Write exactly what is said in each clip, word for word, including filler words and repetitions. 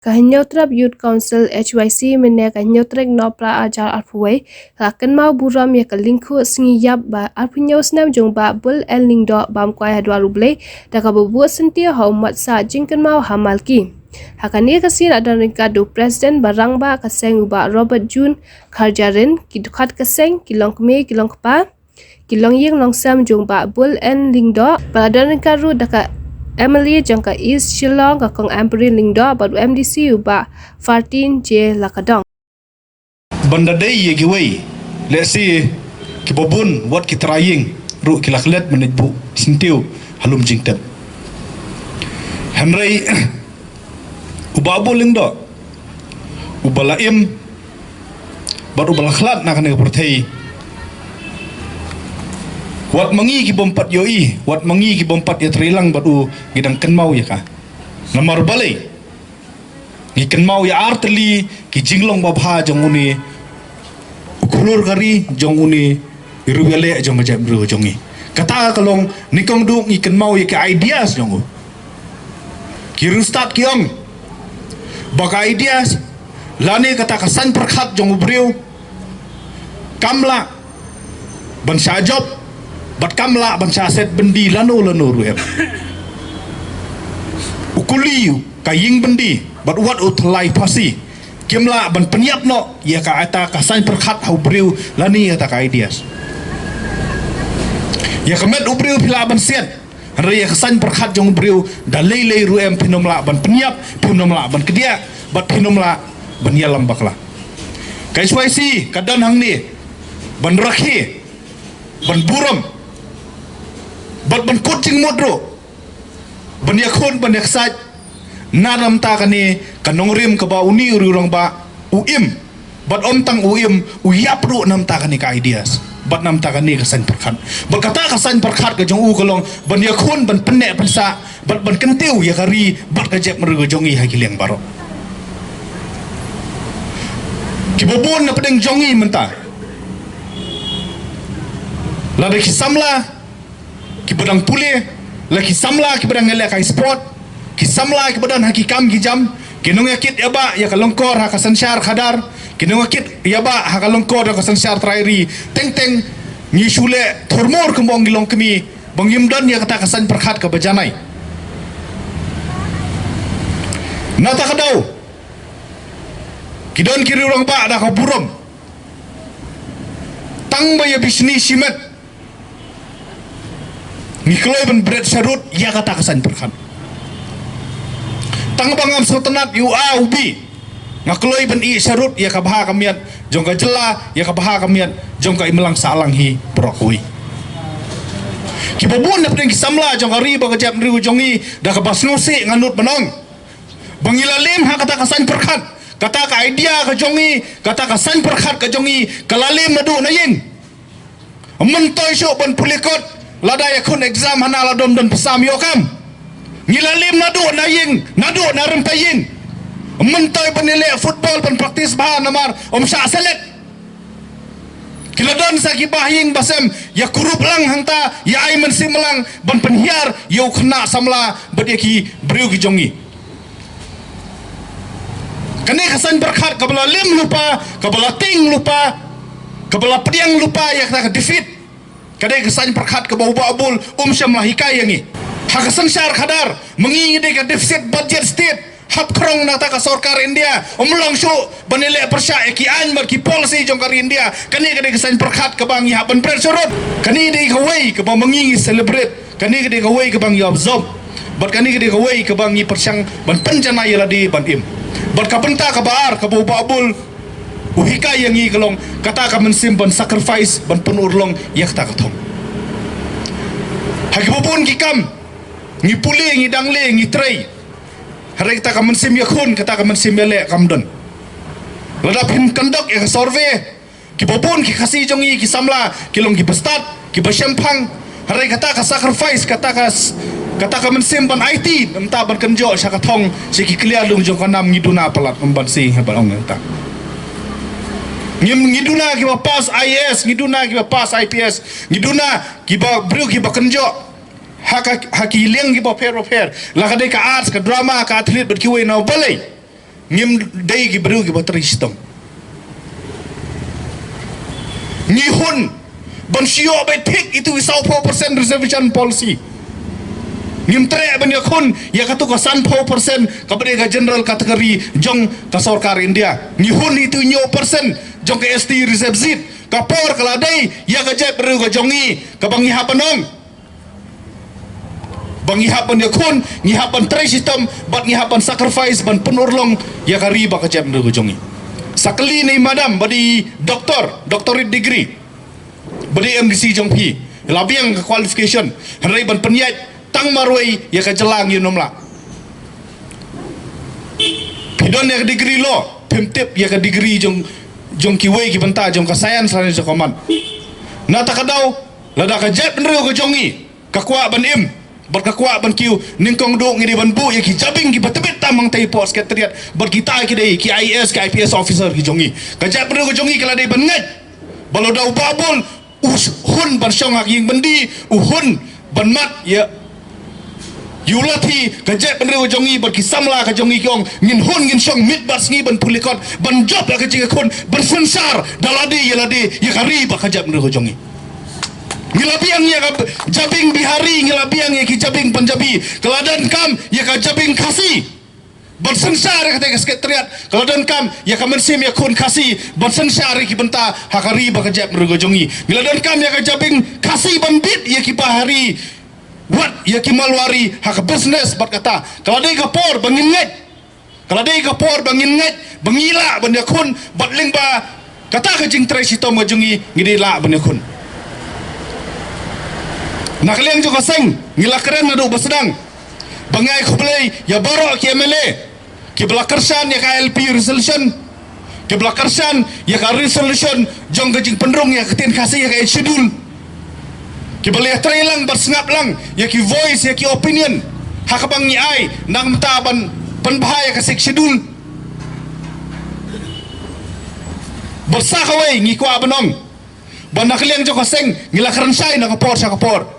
Ka Hynñiewtrep Youth Council, H Y C, mynne ka hynñiew tarik Nohprah arhajar arphew wei, ka kynmaw burom ïa ka lyngkhuh sngi ïap ba arphew hynñiew snem jong Bah Bull N Lyngdoh bam kwai ha dwar U Blei, da kaba buh syntiew ha u mat sah jingkynmaw ha Malki. Ha kane ka sngi la don ryngkat u President ba rangbah ka seng u Bah Robert June Kharjarin, ki dkhot ka seng, ki longkmie, ki longkpa, ki longïing longsem jong Bah Bull N Lyngdoh, bad la don ryngkat ruh da ka M L A jong ka East Shillong, ka Kong Ampareen Lyngdoh, bad u M D C u Bah Fartin J Lakadong. Ban da dei ïa kiwei, lehse kiba bun wat ki trai ïing ruh ki la klet mynta buh syntiew ha lum jingtep. Hynrei u Bah Bull Lyngdoh, uba la im bad uba la khlad na kane ka pyrthei, wat ma ngi ki bym pat ïohi, wat ma ngi ki bym pat ïatreilang bad u, ngi dang kynmaw ïa ka. Namar balei? Ngi kynmaw ïa artylli ki jinglong babha jong une u khlur ka ri, jong une u riewïaleh jong ka jaitbynriew jong ngi. Kata ka long, nyngkong duh ngi kynmaw ïa ki ideas jong u. Ki riewstad ki ong ba ka ideas lane kata ka saiñ pyrkhat jong u briew kam lah ban shah jop bad kam lah ban shah set byndi lano lano ruh em. U kuli u ka ïing byndi bad wat u tyllai phasi kim lah ban pynïap noh ïa kata ka saiñ pyrkhat ha u briew lane ïa kata ka ideas. Ïa ka met u briew phi lah ban siat, hynrei ïa ka saiñ pyrkhat jong u briew da lei lei ruh em phin ym lah ban pynïap, phin ym lah ban kdiah bad phin ym lah ban ïalam bakla. Ka H Y C ka don hangne ban rakhe, ban burom bad ban kut jingmut ruh, ban ïakhun, ban ïaksaid na namta kane ka nongrim kaba une u riewrangbah u im. Bad ym tang u im, u ïap ruh namta kane ka ideas bad namta kane ka saiñ pyrkhat. Bad kata ka saiñ pyrkhat ka jong u ka long ban ïakhun, ban pynneh pynsah bad ban kyntiew ïa ka ri bad ka jaitbynriew ka jong ngi ha ki liang baroh. Kiba bun na pdeng jong ngi mynta, lada ki samla kiba dang pule, la ki samla kiba dang ïaleh ka sport, ki samla kiba don ha ki kam ki jam, ki nongïakit ïa ba ïa ka lyngkor ha ka synshar khadar, ki nongïakit ïa ba ha ka lyngkor ha ka synshar trai ri, teng teng ngi shu leh thurmur kumba ngi long kmie ba ngim don ïa kata ka saiñ pyrkhat kaba janai. Nata ka daw ki don ki riewrangbah da ka burom, tang ba ïa bishni shimet ngi kloi ban bret sharud ïa kata ka saiñ pyrkhat. Tang ba ngam sngewtynnat ïa u A u B, nga kloi ban ïeh sharud ïa ka bha ka miat jong ka jylla, ïa ka bha ka miat jong ka imlang sahlang hi baroh kawei. Kiba bun na pdeng ki samla jong ka ri bad ka jaitbynriew jong ngi, da kaba sngewsih nga nud ban ong ba ngi la lem ha kata ka saiñ pyrkhat, kata ka idea ka jong ngi, kata ka saiñ pyrkhat ka jong ngi ka la lem naduh na ïing. Myntoi shuh ban pule kot, lada ïakhun exam hana la dom don pisa ym ïoh kam. Ngi la lem naduh na ïing, naduh na rympei ïing. Myntoi ban ïaleh football, ban practice bha namar ym shah select. Ki la don sa ki bah ïing bah sem ïa kurup lang hangta, ïa ai mynsiem lang ban pynhiar ïa u khynnah samla bad ïa ki briew ki jong ngi. Kane ka saiñ pyrkhat kaba la lem lypa, kaba la tieng lypa, kaba la pdiang lypa ïa kata ka defeat. Ka dei ka saiñ pyrkhat kaba u Bah Bull um shym la hikai ïa ngi. Ha ka synshar khadar ma ngi ngi dei ka deficit budget state, hap khrong na kata ka sorkar India, um long shuh ban ïaleh pyrshah ïa ki aiñ bad ki policy jong ka ri India. Kane ka dei ka saiñ pyrkhat kaba ngi hap ban bret sharud. Kane dei kawei kaba ma ngi ngi celebrate. Kane ka dei kawei kaba ngi observe. Bad kane ka dei kawei kaba ngi pyrshang ban pynjanai ïa lade ban im. Bad ka bynta kaba ar kaba u Bah Bull u hikai ïa ngi ka long kata ka mynsiem ban sacrifice, ban pynurlong ïa kata ka thong. Ha kiba bun ki kam ngi pule, ngi dangle, ngi trei. Hynrei kata ka mynsiem ïakhun, kata ka mynsiem ïaleh kam don. Lada phin kyndoh ïa ka survey, kiba bun ki Khasi jong ngi ki samla ki long kiba stad, kiba shemphang. Hynrei kata ka sacrifice, kata ka s-, kata ka mynsiem ban aiti, namta ban kynjoh sha ka thong, sha ki kliar lung jong ka nam, ngi duna palat, ym ban sing ha ban ong nangta. Ngi, ngi duna kiba pass I A S, ngi duna kiba pass I P S, ngi duna kiba briew kiba kynjoh ha ka, ha ki liang kiba pher ba pher. La ka dei ka arts, ka drama, ka athlete bad kiwei na balei. Ngim dei ki briew kiba trei shitom. Ngi hun ban shu ïoh beit thik ïa itu i sawphew percent reservation policy. Ngim treh ban ïakhun ïa katu ka sanphew percent kaba dei ka general category jong ka sorkar India. Ngi hun ïa itu i hynñiew percent jong ka S T reserve seat. Ka por ka la dei ïa ka jaitbynriew ka jong ngi kaba ngi hap ban ong ba ngi hap ban ïakhun, ngi hap ban trei shitom, bad ngi hap ban sacrifice ban pynurlong ïa ka ri bad ka jaitbynriew ka jong ngi. Sa kylli na i madam ba dei doktor, doctorate degree, ba dei M D C jong phi, la biang ka qualification, hynrei ban pynïaid tang marwei ïa ka jylla ngi nym lah. Phi don ïa ka degree law, phim tip ïa ka degree jong, jong kiwei ki bynta jong ka science lane jong ka man. Na kata ka daw, lada ka jaitbynriew ka jong ngi ka kwah ban im bad ka kwah ban kiew, nyngkong duh ngi dei ban buh ïa ki jabieng kiba tbit tam hangtei hapoh Secretariat bad kita ki dei ki I A S, ki I P S officer ki jong ngi. Ka jaitbynriew ka jong ngi ka la dei ban ngeit ba lada u Bah Bull u hun ban shong ha ka ïing byndi, u hun ban mad ïa u Lathi, ka jaitbynriew ka jong ngi bad ki samla ka jong ngi ki ong ngin hun, ngin shong miet bad sngi ban pule kot, ban jop ïa ka jingïakhun, ban synshar da lade ïa lade ïa ka ri bad ka jaitbynriew ka jong ngi. Ngi la biang ïa ka jabieng Bihari, ngi la biang ïa ki jabieng Punjabi, ka la donkam ïa ka jabieng Khasi ban synshar ïa kata ka Secretariat, ka la donkam ïa ka mynsiem ïakhun Khasi ban synshar ïa ki bynta ha ka ri bad ka jaitbynriew ka jong ngi. Ngi la donkam ïa ka jabieng Khasi ban bit ïa ki Bihari wat ïa ki Marwari ha ka business bad kata. Ka la dei ka por ba ngin ngeit. Ka la dei ka por ba ngin ngeit ba ngi lah ban ïakhun bad lyngba kata ka jingtrei shitom ka jong ngi, ngi dei lah ban ïakhun. Na ka liang jong ka seng ngi la kren naduh ba sdang ba ngi ai khublei ïa baroh ki M L A kiba la kyrshan ïa ka I L P resolution, kiba la kyrshan ïa ka resolution jong ka jingpynrung ïa ka ktien Khasi ha ka Eighth Schedule, kiba la ïatrei lang bad sngap lang ïa ki voice, ïa ki opinion ha kaba ngi ai nangta ban pynbha ïa ka Sixth Schedule. Bad sa kawei ngi kwah ban ong ba na ka liang jong ka seng ngi la kren shai na ka por sha ka por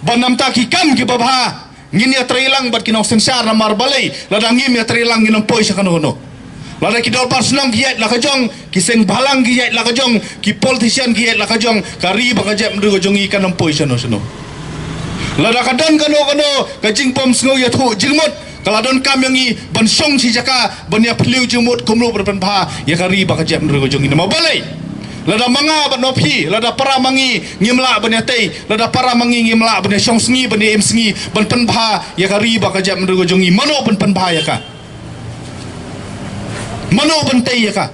ba namar ki kam kiba bha ngin ïatrei lang bad ki nongsynshar, namar balei lada ngim ïatrei lang ngin ym poi sha kano kano. Lada ki dorbar shnong ki ïaid la ka jong, ki seng bhalang ki ïaid la ka jong, ki politician ki ïaid la ka jong, ka ri bad ka jaitbynriew ka jong ngi kan ym poi shano shano. Lada ka don kano kano ka jingbym sngew ïathuh jingmut, ka la donkam ïa ngi ban shong shi jaka ban ïa phylliew jingmut kumno ban pynbha ïa ka ri bad ka jaitbynriew ka jong ngi. Namar balei? Lada ma nga bad ma phi, lada para ma ngi ngim lah ban ïatei, lada para ma ngi ngim lah ban ïashong sngi, ban ïa im sngi ban pynbha ïa ka ri bad ka jaitbynriew ka jong ngi, mano ban pynbha ïa ka? Mano ban tei ïa ka?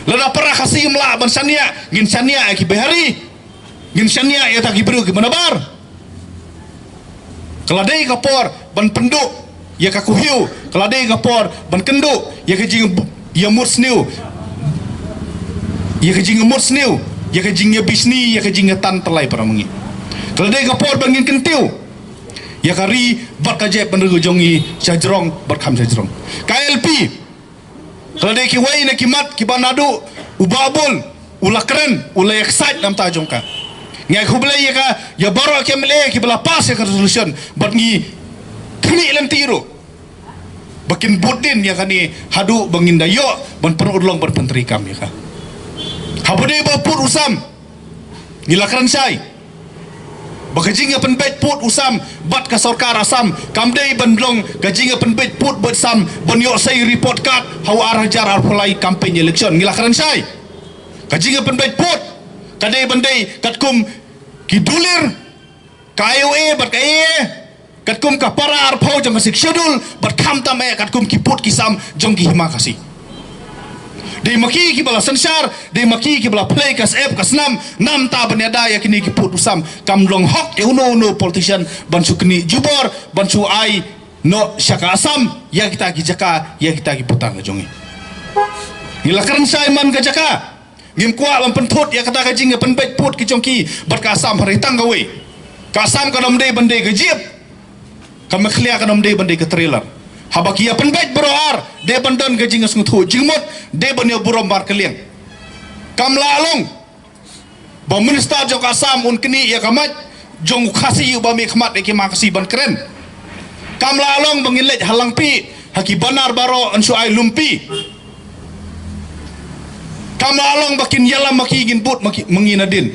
Lada para Khasi ngim lah ban shaniah, ngin shaniah ïa ki Bihari, ngin shaniah ïa kita ki briew kiba nabar. Ka la dei ka por ban pynduh ïa ka kuhiew, ka la dei ka por ban kynduh ïa ka jing, ïa mut sniew, ïa ka jingmut sniew, ïa ka jingïabishni, ïa ka jingïatan tyllai para ma ngi. Ka la dei ka por ban ngin kyntiew ïa ka ri bad ka jaitbynriew ka jong ngi sha jrong bad kham sha jrong. Ka I L P ka la dei kiwei na ki mat kiba naduh u Bah Bull u la kren, u la ïaksaid namar jong ka. Ngi ai khublei ïa ka, ïa baroh ki M L A kiba la pass ïa ka resolution, bad ngi khmih lynti ruh ba kin bud dien ïa kane haduh ba ngin da ïoh ban pynurlong ban pyntreikam ïa ka. Haba dei ba pud u sam, ngi la kren shai ba ka jingïapynbeit pud u sam bad ka sorkar Assam kam dei ban long ka jingïapynbeit pud bad sam ban ïoh sei report card ha u ar hajar arphew lai campaign election. Ngi la kren shai, ka jingïapynbeit pud ka dei ban dei katkum ki dulir, ka I O A bad ka A A, katkum ka para arphew jong ka Sixth Schedule, bad khamtam eh katkum ki pud ki sam jong ki hima Khasi. Dei ma ki kiba la synshar, dei ma ki kiba la plie ka syep ka snam namar ban ïada ïa kine ki pud u sam. Kam long hok ïa uno uno politician ban shu knieh jubor, ban shu ai noh sha ka Assam ïa kita ki jaka, ïa kita ki pud ka jong ngi. Ngi la kren shai man ka jaka. Ngim kwah ban pynthut ïa kata ka jingïapynbeit pud ki jong ki bad ka Assam, hynrei tang kawei, ka Assam kam dei ban dei ka jeep, ka Meghalaya kam dei ban dei ka trailer. Haba ki ïapynbeit baroh ar, dei ban don ka jingïasngewthuh jingmut, dei ban ïa burom markylliang. Kam lah long ba minister jong ka Assam un knieh ïa ka mic jong u Khasi uba mihkhmat ïa ki hima Khasi ban kren. Kam lah long ba ngin leit ha Langpih, ha ki banar baroh yn shu ai lumpi. Kam lah long ba kin ïalam ma ki, ngin bud ma ki, ma ngi nadien.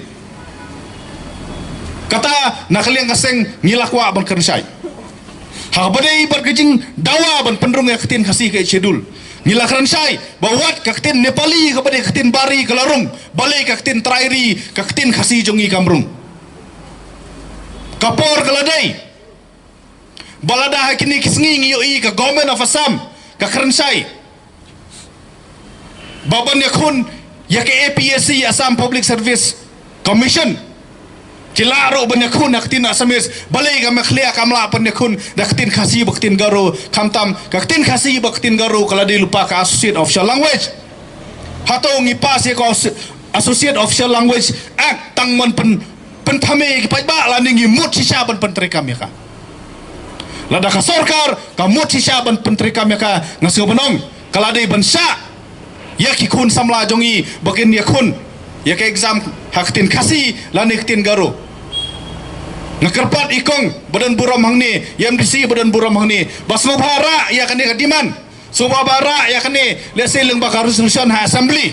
Kata na ka liang ka seng ngi la kwah ban kren shai. Ha kaba dei bad ka jingdawa ban pynrung ïa ka ktien Khasi ka Eighth Schedule, ngi la kren shai ba wat ka ktien Nepali kaba dei ka ktien bar ri ka la rung, balei ka ktien trai ri, ka ktien Khasi jong ngi kam rung. Ka por ka la dei ba lada ha kine ki sngi ngi ïohi ka Government of Assam ka kren shai ba ban ïakhun ïa ka A P S C, Assam Public Service Commission. Ki lah ruh ban ïakhun ha ka ktien Assamese, balei ka Meghalaya kam lah ban ïakhun da ka ktien Khasi bad ka ktien Garo, khamtam ka ktien Khasi bad ka ktien Garo ka la dei lypa ka Associate Official Language. Hato ngi pass ïa ka Asso-, Associate Official Language Act tang ban pyn, pynthame ïa ki paidbah lane ngi mut shisha ban pyntreikam ïa ka? Lada ka sorkar ka mut shisha ban pyntreikam ïa ka, nga sngewbha ban ong ka la dei ban shah ïa ki khun samla jong ngi ba kin ïakhun ïa ka exam ha ka ktien Khasi lane ka ktien Garo. Nga kyrpad i kong ba don burom hangne, i M D C ba don burom hangne, ba sngewbha rah ïa kane ka demand, sngewbha ba rah ïa kane, lehse lyngba ka resolution ha Assembly.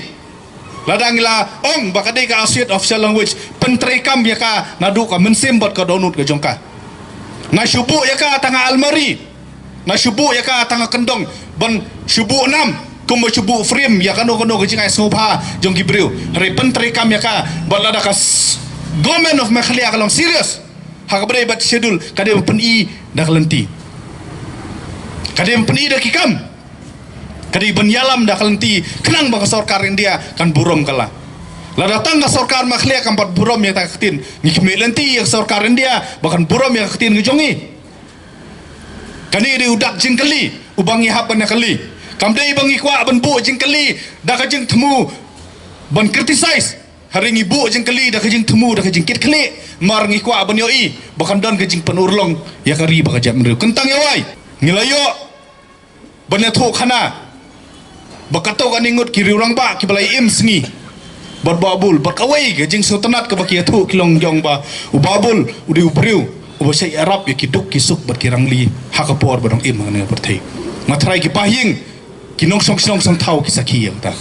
Lada ngi la ong ba ka dei ka Associate Official Language, pyntreikam ïa ka naduh ka mynsiem bad ka dohnud ka jong ka. Nga shu buh ïa ka tang ha almari, nga shu buh ïa ka tang ha kyndong ban shu buh nam, kumba shu buh frame ïa kano kano ka jingai sngewbha jong ki briew. Hynrei pyntreikam ïa ka, bad lada ka s-, Government of Meghalaya ka long serious ha kaba dei bad schedule, ka dei ban pyni da ka lynti, ka dei ban pyni da ki kam, ka dei ban ïalam da ka lynti khnang ba ka sorkar India kan burom ka la. Lada tang ka sorkar Meghalaya kam pat burom ïa ka ktien, ngi khmih lynti ïa ka sorkar India ba kan burom ïa ka ktien ka jong ngi. Kane dei u dak jingkylli uba ngi hap ban ïa kylli. Kam dei ba ngi kwah ban buh jingkylli da ka jingthmu ban criticize. Hynrei ngi buh jingkylli da ka jingthmu, da ka jingkitkhlieh, namar ngi kwah ban ïohi ba kan don ka jingpynurlong ïa ka ri bad ka jaitbynriew. Kyntang ïa wai ngi la ïoh ban ïathuh khana ba katto katne ngut ki riewrangbah kiba la im sngi bad Bah Bull, bad kawei ka jingsngewtynnat kaba ki ïathuh ki long jong ba u Bah Bull u dei u briew uba shait ïarap ïa ki duk ki suk bad ki rangli ha ka por ba dang im ha kane ka pyrthei. Nga tharai ki bahaïing, ki nongshong shnong sngewthuh, ki sakhi ïa kata.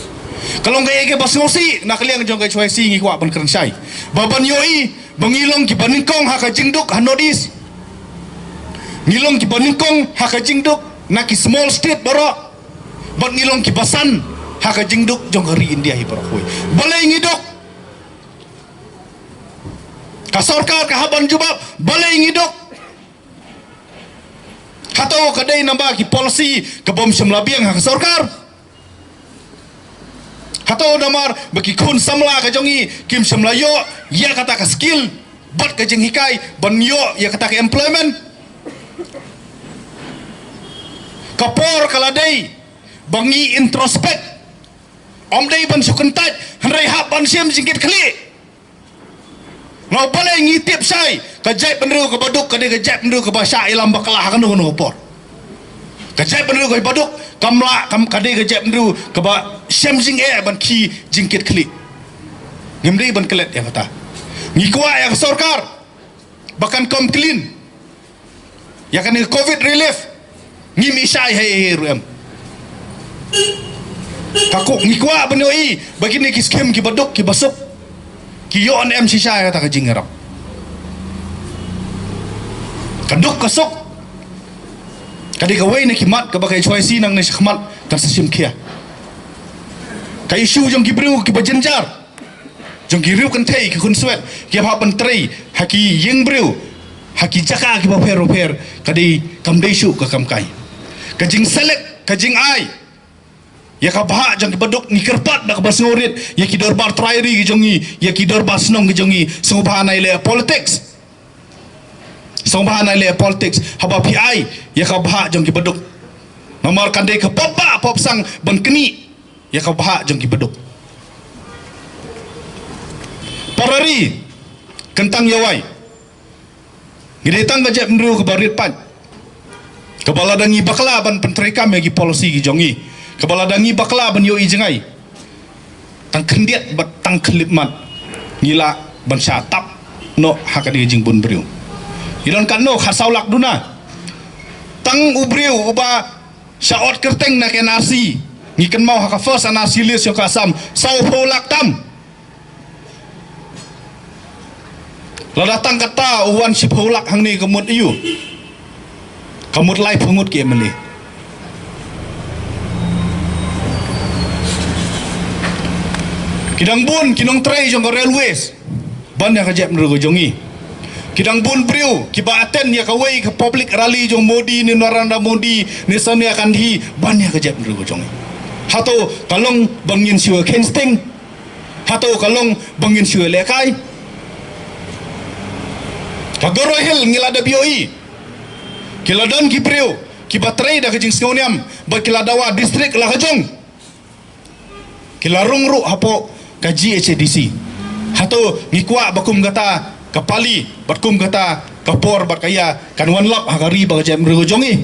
Ka long kaei kaba sngewsih, na ka liang jong ka H Y C ngi kwah ban kren shai ba ban ïohi ba ngi long kiba nyngkong ha ka jingduk ha North East. Ngi long kiba nyngkong ha ka jingduk na ki small state baroh. Bad ngi long kiba san ha ka jingduk jong ka ri India hi baroh kawei. Balei ngi duk? Ka sorkar ka hap ban jubab balei ngi duk. Hato ka dei namar ki policy ka bym shym la biang ha ka sorkar? Hato namar ba ki khun samla ka jong ngi kim shym la ïoh ïa kata ka skill bad ka jinghikai ban ïoh ïa kata ka employment? Ka por ka la dei ba ngi introspect. Ym dei ban shu kyntait, hynrei hap ban shim jingkitkhlieh. Nga balei ngi tip shai, ka jaitbynriew kaba duk ka dei ka jaitbynriew kaba shah ïalam bakla ha kano kano ka por. Ka jaitbynriew kaba duk kam lah, kam, ka dei ka jaitbynriew kaba shem jingeh ban khie jingkitkhlieh. Ngim dei ban klet ïa kata. Ngi kwah ïa ka sorkar ba kan come clean ïa kane ka covid relief. Ngim i shai ha ei ei ruh em. Ka ku, ngi kwah ban ïohi ba kine ki skim kiba duk kiba suk ki ïoh ne em shisha ïa kata ka jingïarap. Ka duk ka suk ka dei kawei na ki mat kaba ka H Y C nangne shakhmat kan sa shim khia. Ka issue jong ki briew kiba jynjar, jong ki riew kynthei, ki khunswet, ki hap ban trei ha ki ïing briew, ha ki jaka kiba pher bapher, ka dei, kam dei shuh ka kam kai. Ka jingselect, ka jingai ïa ka bhah jong kiba duk, ngi kyrpad da kaba sngewrit ïa ki dorbar trai ri ki jong ngi, ïa ki dorbar shnong ki jong ngi, sngewbha nai leh politics. Sngewbha nai leh politics haba phi ai ïa ka bhah jong kiba duk. Namar kan dei ka pop bah pop sang ban knieh ïa ka bhah jong kiba duk. Para ri, kyntang ïa wai, ngi dei tang ka jaitbynriew kaba rit paid, kaba lada ngi bakla ban pyntreikam ïa ki policy ki jong ngi, kaba lada ngi bakla ban ïohi jngai, tang khyndiat bad tang khyllipmat ngi lah ban shah tap noh ha kane ka jingbun briew. Ngi don katno, khatsaw lak duna. Tang u briew uba Sha ot kyrteng na ka N R C, ngi kynmaw ha ka first N R C list jong ka Assam, saw phew lak tam. Lada tang kata u wan shiphew lak hangne ka mut aiu? Ka mut lai phew ngut ki M L A. Ki dang bun ki nongtrei jong ka railways ban ïa ka jaitbynriew ka jong ngi. Ki dang bun briew kiba attend ïa kawei ka public rally jong Modi ne Narendra Modi ne Sonia Gandhi ban ïa ka jaitbynriew ka jong ngi. Hato ka long ba ngin shu kheiñ sting? Hato ka long ba ngin shu lehkai? Ka Garo Hills ngi la da B O E. Ki la don ki briew kiba trei da ka jingsngewniam bad ki la dawa district la ka jong. Ki la rung ruh hapoh ka G H A D C. Hato ngi kwah ba kum kata ka pali bad kum kata ka por bad ka ïa kan wan lap ha ka ri bad ka jaitbynriew ka jong ngi?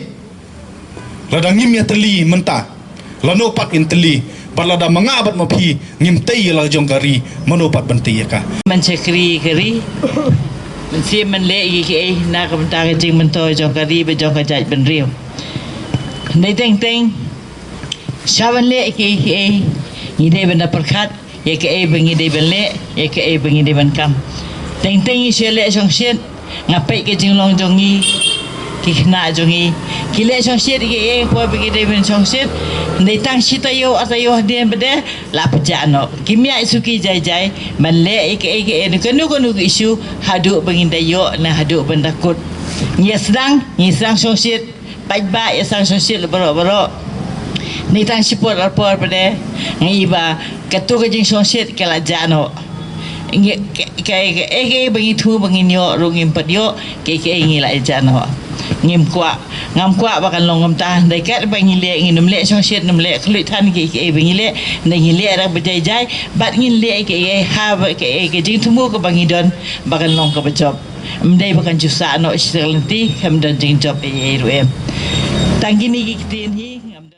Lada ngim ïa tylli mynta, lano pat ngin tylli? Bad lada ma nga bad ma phi ngim tei ïa la jong ka ri, mano pat ban tei ïa ka? Man shakri ka ri, man siem man leh ïa kiei na ka bynta ka jingmyntoi jong ka ri bad jong ka jaitbynriew. Dei teng teng sha ban leh ïa kiei kiei ngi dei ban da pyrkhat ïa kaei ba ngi dei ban leh, ïa kaei ba ngi dei ban kam. Teng teng ngi shu leh shongshit, nga peit ka jinglong jong ngi, ki khynnah jong ngi ki leh shongshit ïa kaei por ba ngi dei ban shongshit. Dei tang shi taïew ar taïew hadien ba dei la pjah noh. Kim ïa suki jai jai ban leh ïa kaei kaei, kano kano ka issue haduh ba ngin da ïoh ne haduh ban da kut. Ngi sdang, ngi sdang shongshit. Paidbah ïa sang shongshit baroh baroh. Ni tang shipor arpor ba dei ngi ba katu ka jingshongshit ka la jah noh. Ngi ka ka ka ba ngi thu ba ngin ïoh ruh ngim pat ïoh, ka ka ngi la jah noh. Ngim kwah, ngam kwah ba kan long kumta. Dei kat ba ngi leh, ngin ym leh shongshit, ym leh khluit than ka ka ba ngi leh. Dei ngi leh rak ba jai jai bad ngin leh ka ka ha ba ka ka jingthmu ka ba ngi don ba kan long ka ba jop. Ym dei ba kan ju sah noh shi lynti, kam don jingjop ei ei ruh em. Tang kine ki ktien hi.